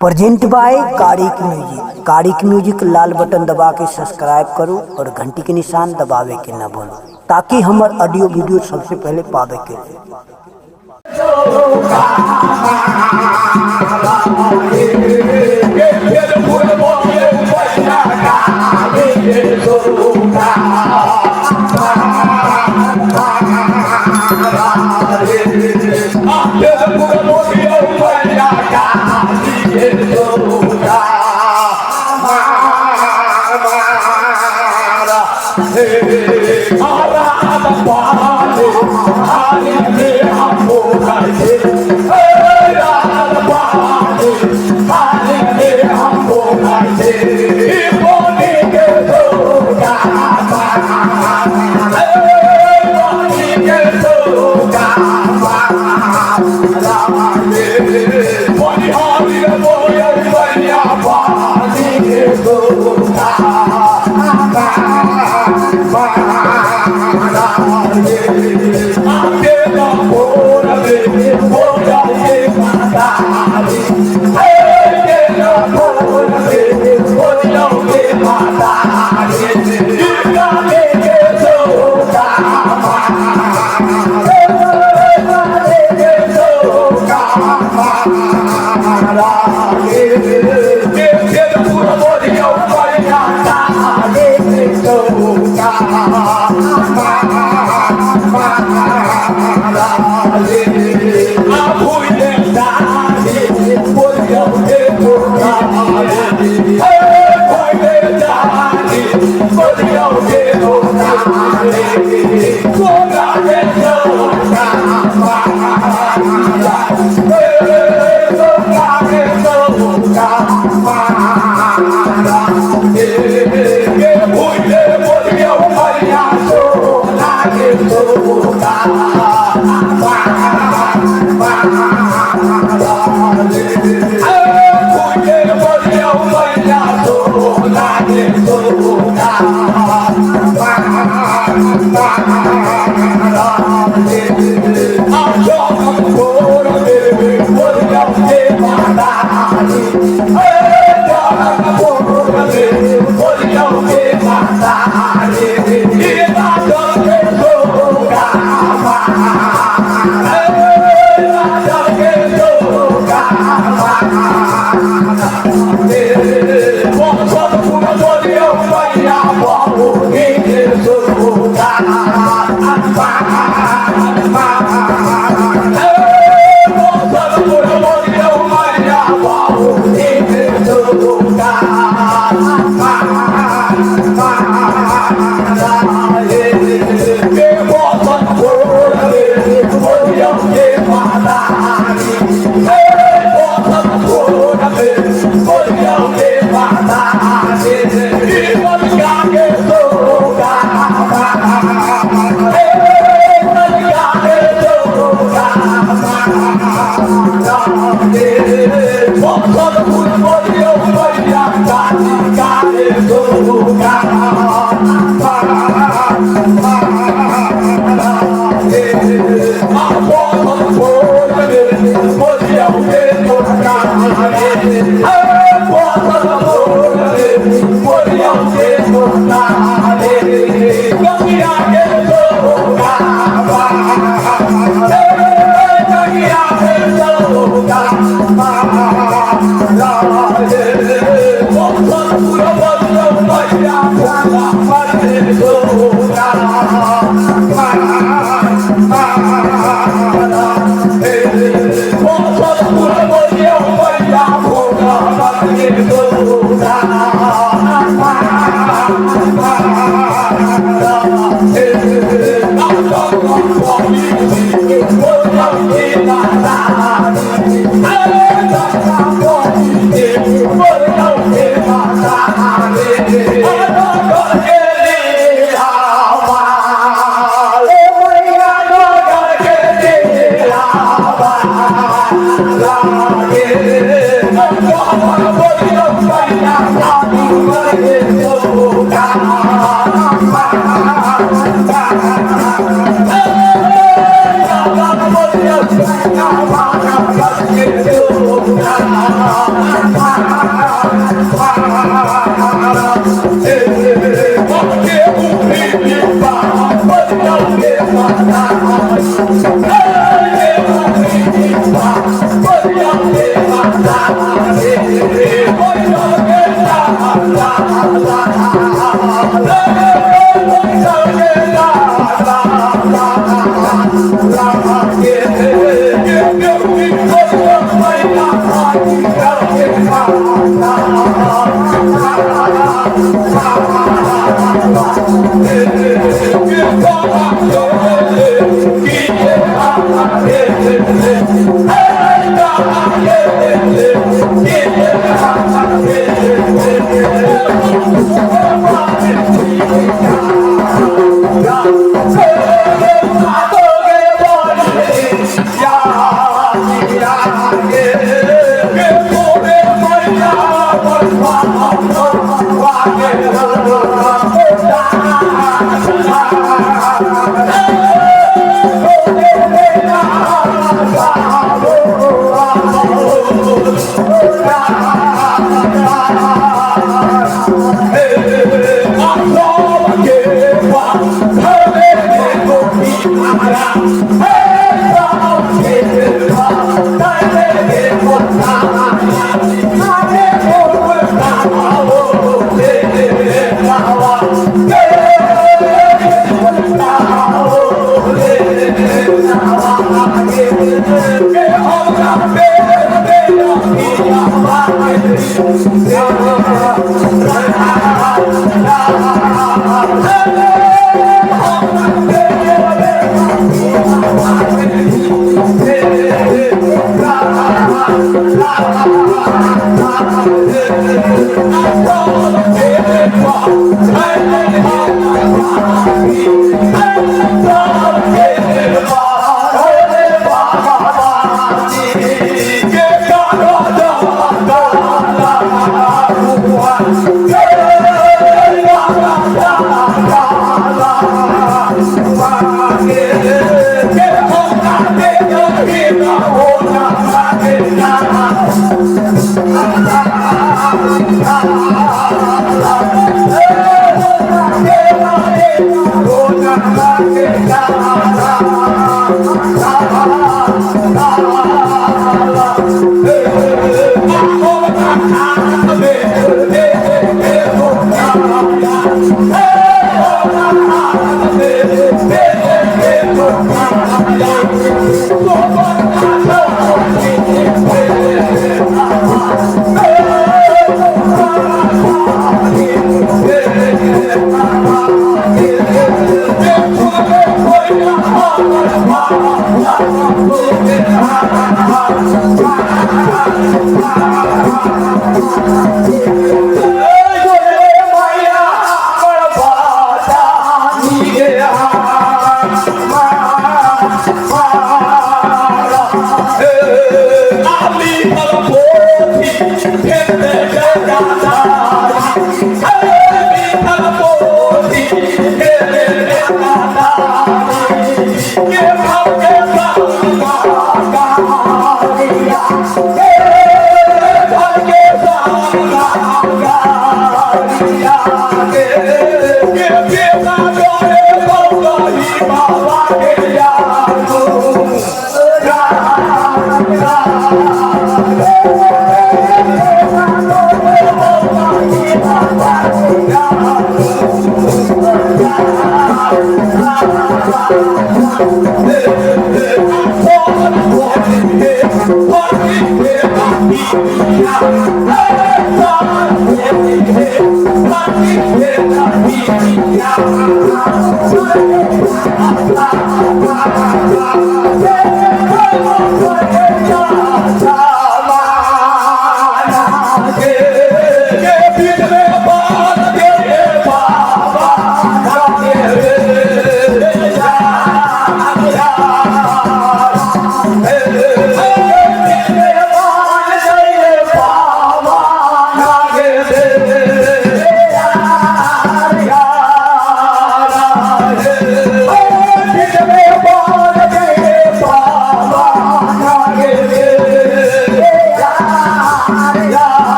Present by Karik music. Karik music Lal button दबा के subscribe करू और घंटी के निशान दबावे के न भूलू ताकि हमर ऑडियो वीडियो सबसे पहले पावे के लिए।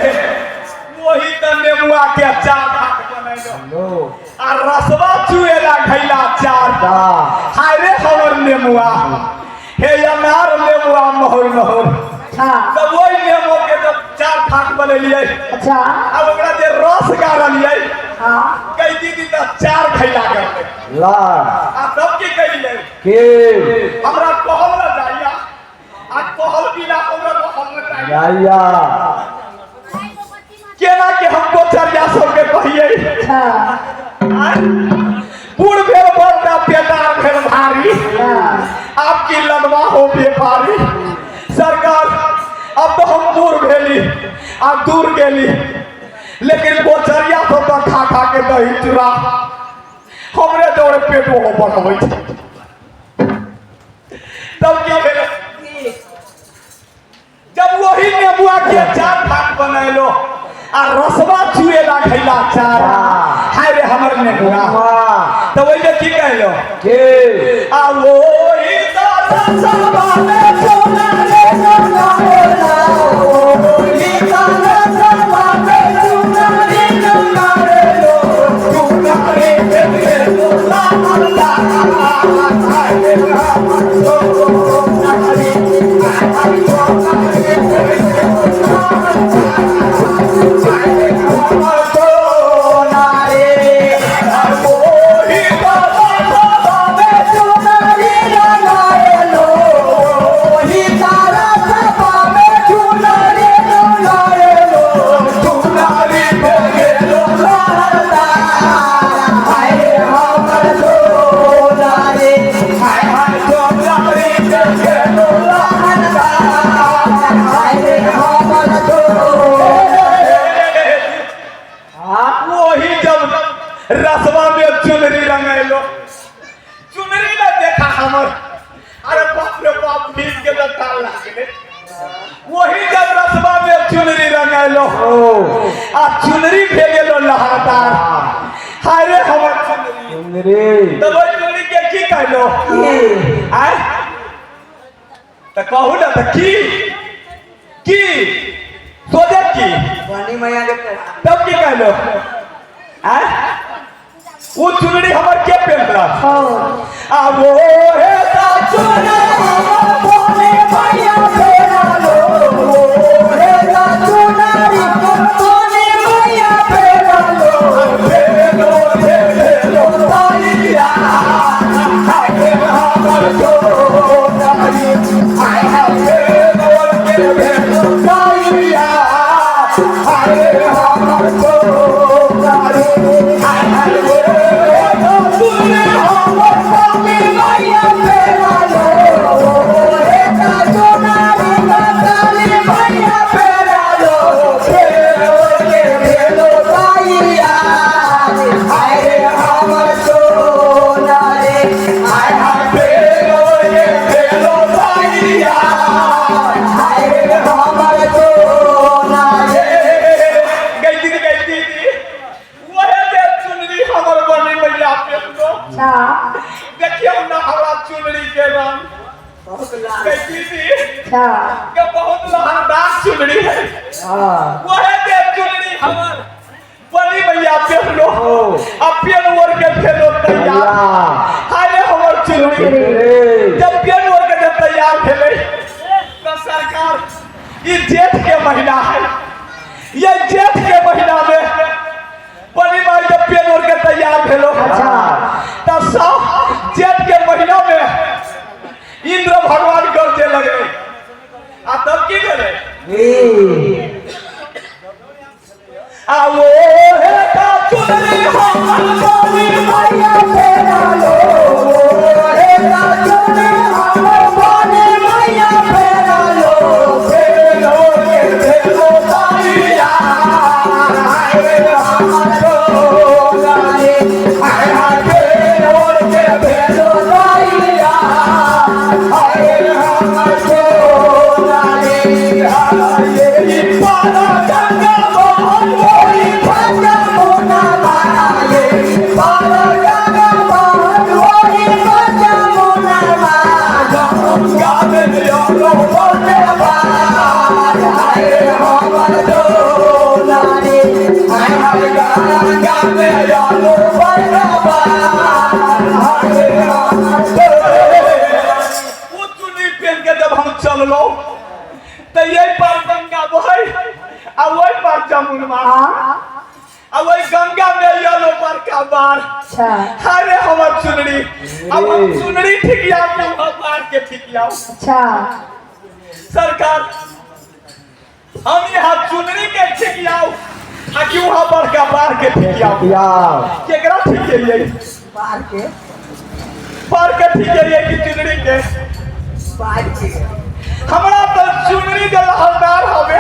वही त नेमुआ के चार भाग बनैलो आ रसवा चुएला घैला चार हाय रे हमर नेमुआ, हे अनार नेमुआ महोर महोर। तब वही नेमुआ के जब चार भाग बनेलियै, अच्छा, अब ओकरा जे रस गारलियै, हाँ, कई दीदी त चार घैला करले। ला आ तब की कहियै के हमरा कहल न जाइया, आ कहल बिना हमरा कहल न जाइया। जाइया केना के हमको चरिया सबके कहियै। अच्छा, बूढ़ भेल बड़का पेटार भेल भारी, आपकी लड़वा हो व्यापारी। सरकार अब तो हम दूर भेली आ दूर गेली, लेकिन गोचरिया सब तो खा खा के दही चूड़ा हमरे दौड़े पेट हो बढ़बै छै। तब की भेल जब वही नेबुआ के चार भाग बनैलो आ रसवा चुएला घैला चार, हाय रे हमर नेबुआ, तऽ ओहिमे की कहलो के आ ओही रसवा में चुनरी रंगाएलो, ओही रसवा में चुनरी रंगाएलो, चुनरी भेलो लाल लाल, हाय रे हमर सोनारी, हाय हाय चुनरी भेलो लाल लाल, हाय रे हमर सोनारी, ओही रसवा में चुनरी रंगाएलो, ओही रसवा में चुनरी रंगाएलो, चुनरी भेलो लाल लाल, हाय रे हमर सोनारी, हाय हाय चुनरी भेलो लाल लाल, हाय रे हमर सोनारी। वही जब रसवा में चुनरी रंगैलो, चुनरी ना देखा हमर, अरे बाप रे बाप, भीज के लताल लागले। वही जब रसवा में चुनरी रंगैलो आ चुनरी भेजेलो लहादार, हाय रे हमर चुनरी। चुनरी तब ओहि चुनरी के की कहलो आय तऽ कहू ना, तऽ की की सोचे की बनी मैया के तब की कहलो आय उ चुनरी हमर के पेन्हलक आ वो हे ता चुनरी हमर बोले भैया पेरालो, वो हे ता चुनरी बोले भैया पेरालो, भेलो भेलो ताइया, हाय रे हमर सोनारी, हाय हाय भेलो भेलो ताइया, हाय रे हमर सोनारी, हाय हाय भेलो चुनरी हमर बोले भैया पेरालो, हे ता चुनरी बताली भैया पेरालो, भेलो भेलो ताइया, हाय रे हमर सोनारी, हाय हाय भेलो भेलो ताइया, हाय रे हमर सोनारी। गई दीदी, गई दीदी, वहे जे चुनरी हमर बनी मैया पेरलो, देखियौ ना हमरा चुनरी के रंग। गई दीदी के बहुत लहरदार चुनरी है। वहे जे चुनरी हमर बनी मैया पेरलो, आ पेन ओढ़ के भेलो तैयार, हाय रे हमर चुनरी। जब पेन ओढ़ के जब तैयार भेलै तऽ सरकार ई जेठ के महीना है, ये जेठ के महीना में बनी माई जब पेन ओढ़ के तैयार भेलो तऽ सब जेठ के महीना में इंद्र भगवान गरजे लगले आ तब की भेलै आ वो हे ता चुनरी हमर बनी मैया पेरालो, हे ता चुनरी हमर बनी मैया पेरालो, भेलो रे भेलो ताइया, हाय रे हमर सोनारी, हाय हाय भेलो रे भेलो ताइया, हाय रे हमर सोनारी, हाय रे पारा गंगा मोहन मोरी भंगा मोना माये, पारा गंगा मोहन मोरी भंगा मोना माये, गंगा में लो बोले बार, हाय रे हमर सोनारी, हाय हाय गंगा में लो बोले बार, हाय रे हमर सोनारी। वो चुनरी पहन के जब हम चललो तऽ यही पर गंगा बहै आ ओहि पर जमुनमा आ ओहि गंगा में येलो बड़का बाढ़, अरे हमर चुनरी। अब हम चुनरी ठीक आउ कि हम बाढ़ के ठीक आउ? सरकार हम यहाँ चुनरी के ठीक आउ आ कि वहाँ बड़का बाढ़ के ठीक आउ? या केकरा ठीक करिए? बाहर के। बाढ़ के ठीक करिए कि चुनरी के? बाहर के। हमरा तो चुनरी के लहरदार हवे,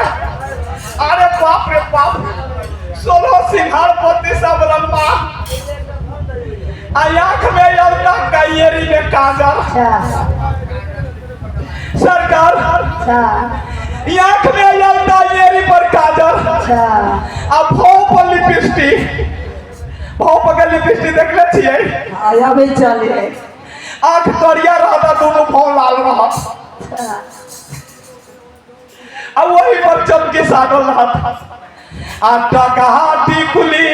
अरे बाप रे बाप, 16 सिंहार पति सब रंगमा, आ आँख में अलता कैरी में काजल। सरकार आँख में अलता येरी पर काजल आ भौ पर लिपस्टिक। भाव पकड़ लिपस्टिक देखले छियै? अभी चले। आँख करिया रहता, दोनों भाव लाल रहत आ वही पर चमकी साटल रहत आ टकहा टिकुली,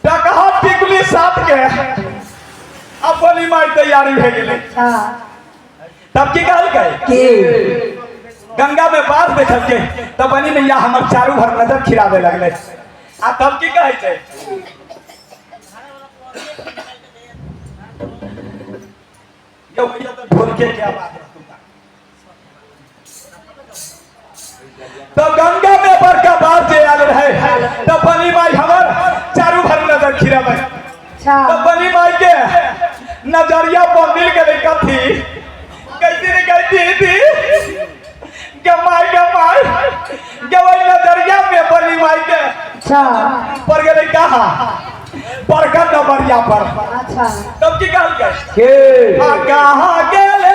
टकहा टिकुली साट के आ बनी माई तैयारी भए गेलै। तब की कहलकै? की? गंगा में बास देखलकै तब बनी मैया हमर चारू भर नजर खिराबे लगलै आ तब की कहै छै? यौ भैया, तऽ ढोलके के आवाज रहतौ। तो गंगा में बड़का बाढ़ जे आयल रहे तब बनी माई हमर चारू भर नजर खिराबै। तब बनी माई के नजरिया पर मिल गेलै कथी? कैसी ने कैसी थी गमाई गमाई गवई नजरिया में बनी माई के पर गेलै कहाँ? बड़का डबरिया पर। तब की कहलकै? के? आ कहाँ गेले?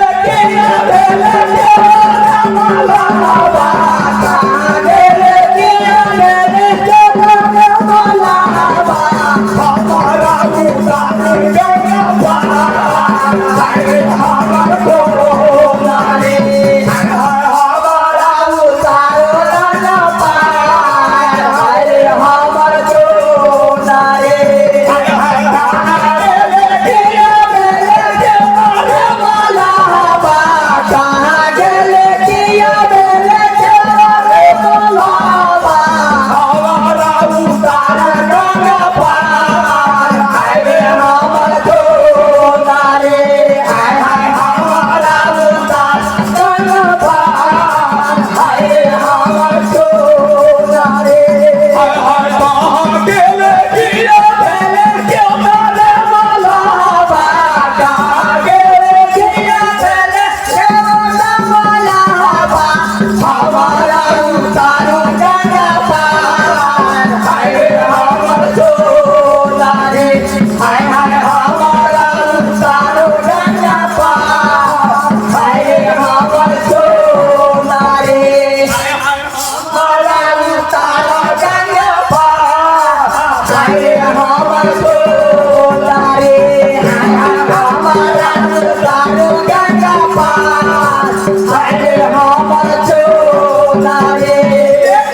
हाय हाय, कहाँ गेले?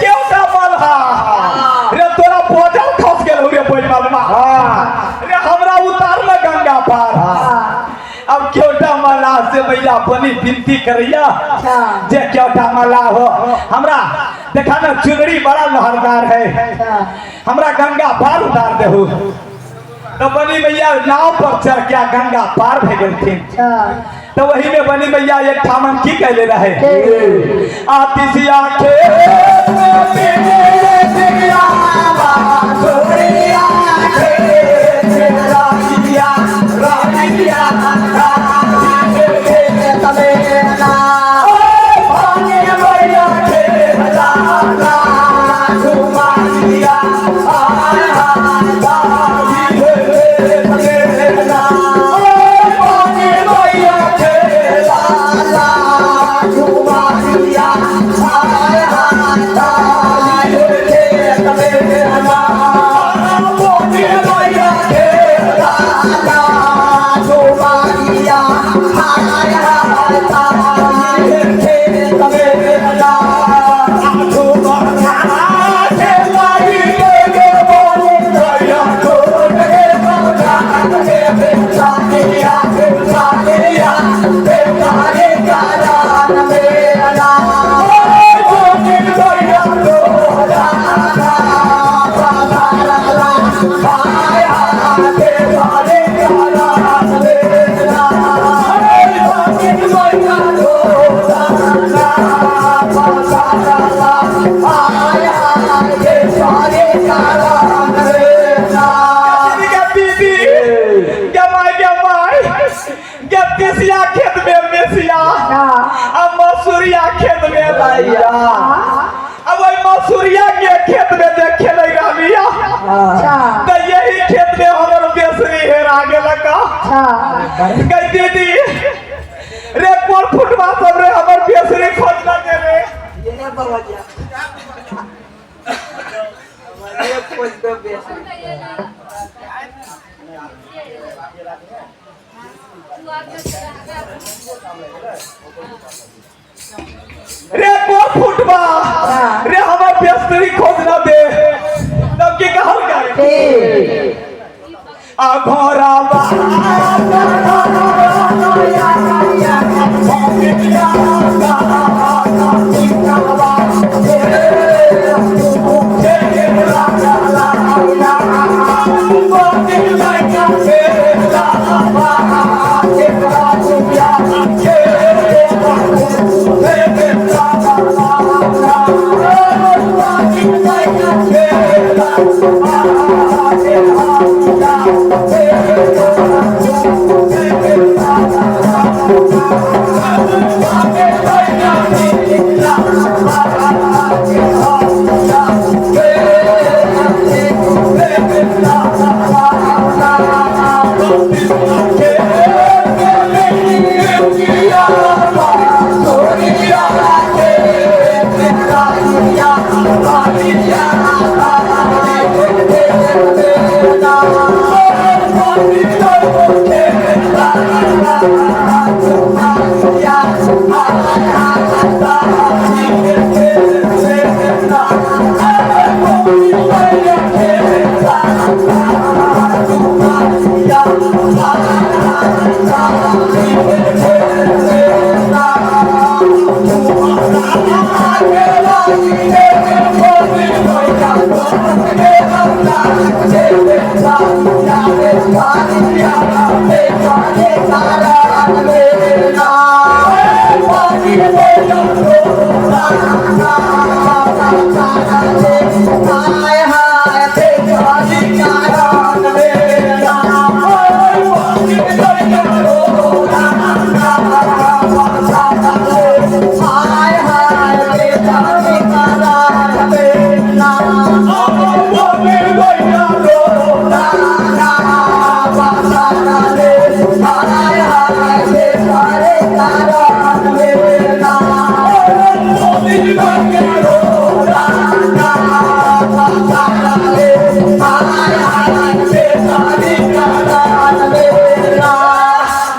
केवटा मलहा रे, तोरा बोझल खस गेल रे बैलमा रे, हमरा उतार न गंगा पार। अब केवटा मल्लाह से भैया बनी विनती करैया जे केवटा मल्लाह हो, हमरा देखा ना चुनरी बड़ा लहरदार है, हमरा गंगा पार उतार देहु। तो बनी भैया नाव पर चढ़ के गंगा पार भे गेलखिन। तो वही में बनी भैया एक ठामन की कहले रहे? आतिशिया खेत में दीदी गमाय गमाय गतिसिया खेत में मेसिया आ मसूरिया खेत में रैया। अब वही मसूरिया के खेत में जे खेलै रहलिया तो यही खेत में हमर बेसरी हेरा गेलक। गई दीदी रे, कोन फुटवा सब रे हमर बेसरी खोजलक रे? ये बवलिया खोज दो बेसरी। रे को फुटबा रे हमर बेस्तरी खोज ना दे तब की कहल गए आ घोड़ा बा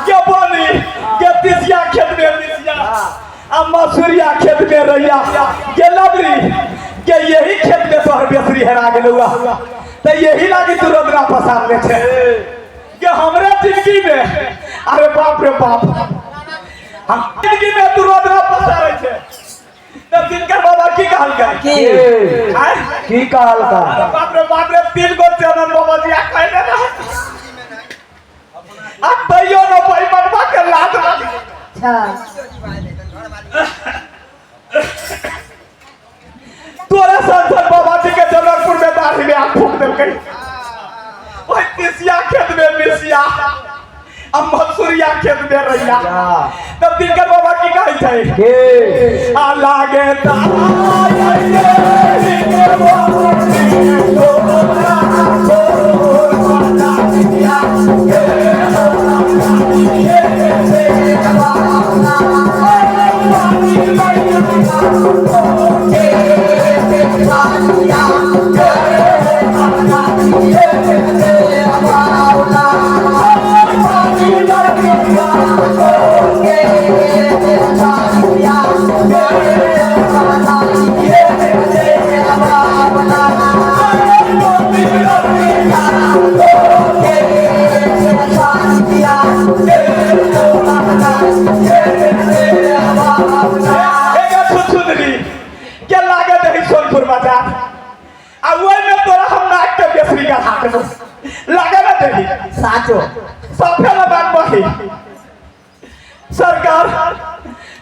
के बोली के तिसिया खेत में तिसिया आ मसूरिया खेत में रैया के लबरी के यही खेत में तोहर बेसरी हेरा गेलौआ त यही लागी तू रोदरा पसार ले छे के हमरे जिंदगी में, अरे बाप रे बाप, हम जिंदगी में तू रोदरा पसारे छे। तब दिनकर बाबा की कहलकै? की? आय? की कहलका? अरे बाप रे बाप रे, तीन गो चरण बाबा जी आ कहले रहे, आ तैयो न पैमनवा के लात लाग। अच्छा। तोरे संसद बाबा जी के जनकपुर में दाढ़ी में आग फूक देलकै। ओहि तिसिया खेत में मिसिया आ मंसूरिया खेत में रैया। तब दिनकर बाबा की कहै छै? के? आ लागे एगो छुछुनरी के लागे दही सोनपुर बाजार, आ ओहि में तोरा हम नाक के बेसरी गढ़ा देबो, लागे ना दही? साचो। सफे लबान बही सरकार।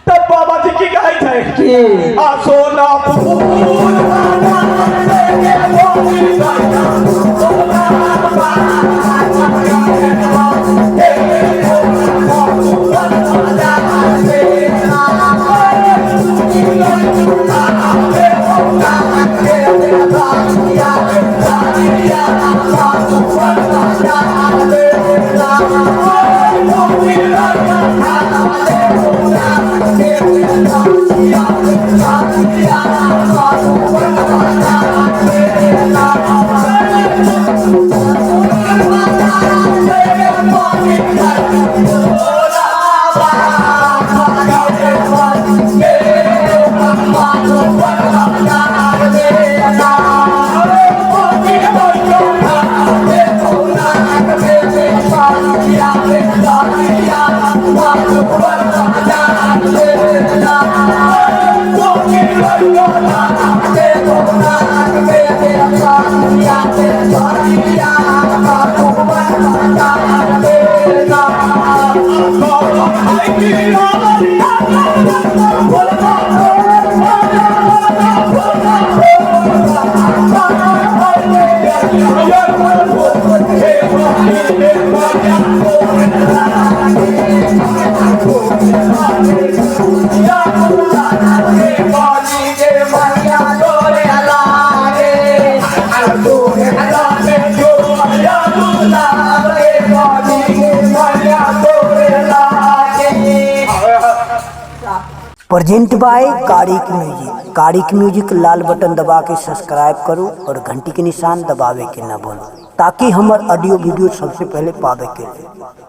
तब बाबा जी की कहै छै? की? आ सोना फूल Present by Karik music. Karik music Lal button दबा के सब्सक्राइब करू और घंटी के निशान दबावे के न भूलू, ताकि हमर ऑडियो वीडियो सबसे पहले पावे के लिए।